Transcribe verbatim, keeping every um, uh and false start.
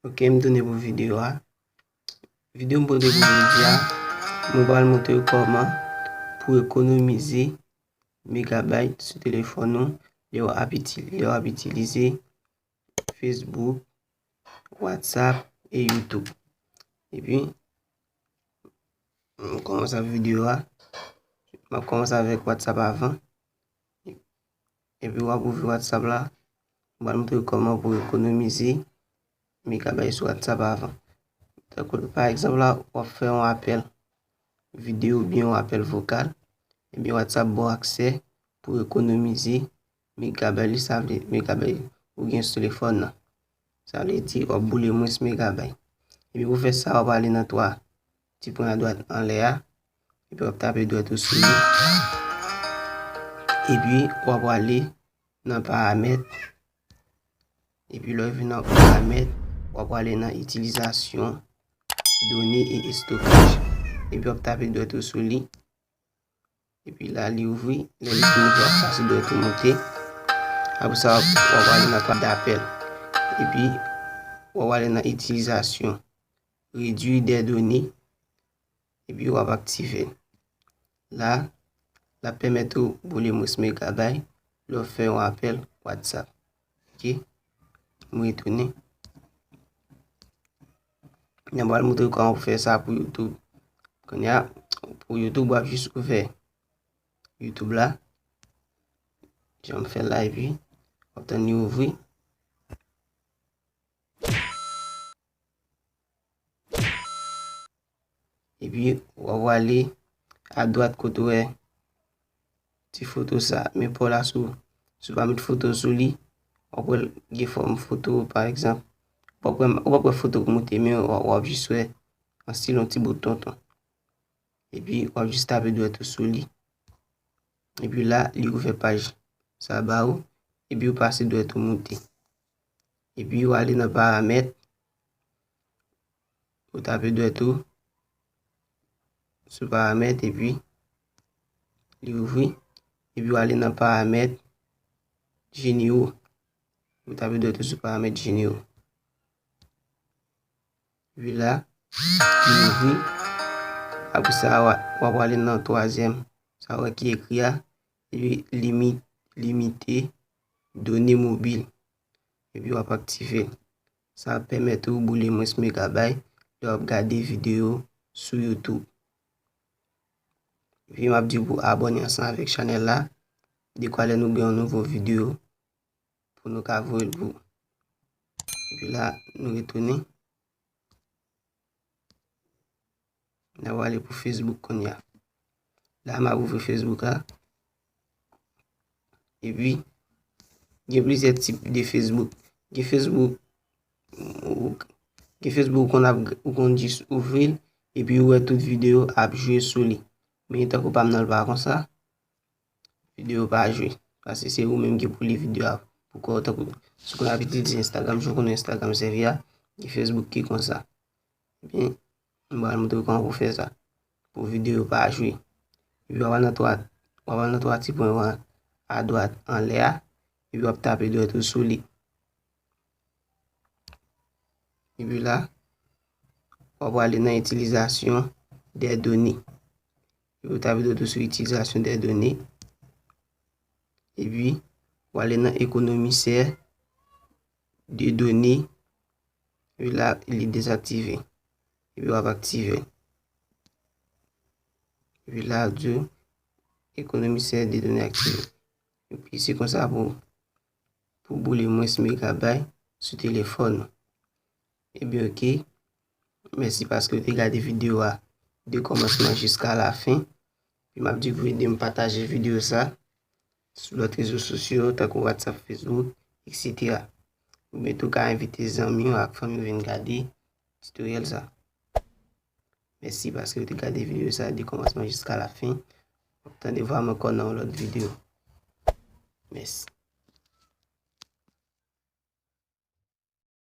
Ok, m tounen pou videyo a. Videyo m pote pou jodi a, mwen pral montre w kòman pou ekonomize megabayt sou telefòn ou lè w ap itil-, lè w ap itilize Facebook, WhatsApp e YouTube. Epi, m kòmanse ak videyo a. M ap kòmanse avèk WhatsApp avan. Epi w ap ouvri WhatsApp la. M pral montre w kòman pou ekonomize megabayt sou WhatsApp avan. Tankou, pa egzanp la, w ap fè yon apèl videyo oubyen yon apèl vokal, ebyen WhatsApp ba w aksè pou ekonomize megabayt li, sa vle megabayt ou gen sou telefòn nan. Sa vle di w ap boule mwens megabayt. Epi pou fè sa, w ap ale nan twa ti pwen adwat anlè a, epi w ap tape dwèt ou sou li. Epi w ap ale nan paramèt. Epi lè w rive nan paramèt, w ap prale nan itilizasyon done e estokaj. Epi w ap tape dwèt ou sou li. Epi la, li ouvri. Lè li fin ouvri, w ap pase dwèt ou monte. Apre sa, w ap, w ap prale nan pa dapèl. Epi, w ap prale nan itilizasyon redwi dè done. Epi w ap aktive l. La, l ap pèmèt ou boule mwens megabayt lè w fè yon apèl WhatsApp. Ok? M retounen. N ap pral montre w kòman pou fè sa pou YouTube. Kounye a, pou YouTube, w ap jis ouvè YouTube la. Jan m fè la, epi w ap tann li ouvri. Epi, w ap prale adwat kote w wè ti foto sa. Men pa w la sou, si w pa met foto sou li, w ap wè l gen fòm foto, pa egzanp. W ap wè, w ap wè foto k moute, men w ap, w ap jis wè an stil yon ti bout tonton. Epi, w ap jis tape dwèt ou sou li. Epi la, li ouvè paj sa ba ou. Epi, w pase dwèt ou moute. Epi, w ale nan paramèt. Ou tape dwèt ou sou paramèt, epi li ouvri. Epi, w ale nan paramèt jenero. Ou tape dwèt ou sou paramèt jenero. Epi la, li ouvri. Apre sa, w a, w a prale nan twazyèm, sa w wè ki ekri a, epi limi-, limite done mobil. Epi w ap aktive l. Sa ap pèmèt ou boule mwens megabayt lè w ap gade videyo sou YouTube. Epi m ap di w pou abòne ansanm avèk chanèl la, dekwa lè nou gen yon nouvo videyo, pou nou ka voye l pou ou. Epi la, nou retounen. N a prale pou Facebook kounye a. La, m ap ouvri Facebook la. Epi, gen plizyè tip de Facebook. Gen Facebook, ou, gen Facebook ou konn ap, ou konn jis ouvri l, epi ou wè tout videyo ap jwe sou li. Men tankou pa m nan, l pa konsa. Videyo pa jwe. Paske se ou menm ki pou li videyo a pou kò w. Tankou si w konn ap itilize Instagram, jan w konnen Instagram sèvi a, gen Facebook ki konsa. Ebyen, m pral montre w kòman pou fè sa. Pou videyo pa jwe. Epi w ap al nan twa, w ap al nan twa ti pwen yo a, adwat anlè a. Epi w ap tape dwèt ou sou li. Epi la, w ap prale nan itilizasyon dè done. Epi w tape dwèt ou sou itilizasyon dè done. Epi, w ale nan ekonomisè de done. Epi la, li dezaktive. Epi w ap aktive l. Epi la, di w, ekonomisè de done aktive. Epi se konsa pou, pou boule mwens megabayt sou telefòn ou. Ebyen, ok. Mèsi paske w te gade videyo a de kòmansman jiska lafen. Epi m ap di w pou ede m pataje videyo sa sou lòt rezo sosyo, tankou WhatsApp, Facebook, et cetera. Oubyen tou ka envite zanmi w ak fanmi w vin gade titoryèl sa. Mèsi paske w te gade videyo sa de kòmansman jiska lafen. W ap tande vwa m ankò nan yon lòt videyo. Mèsi.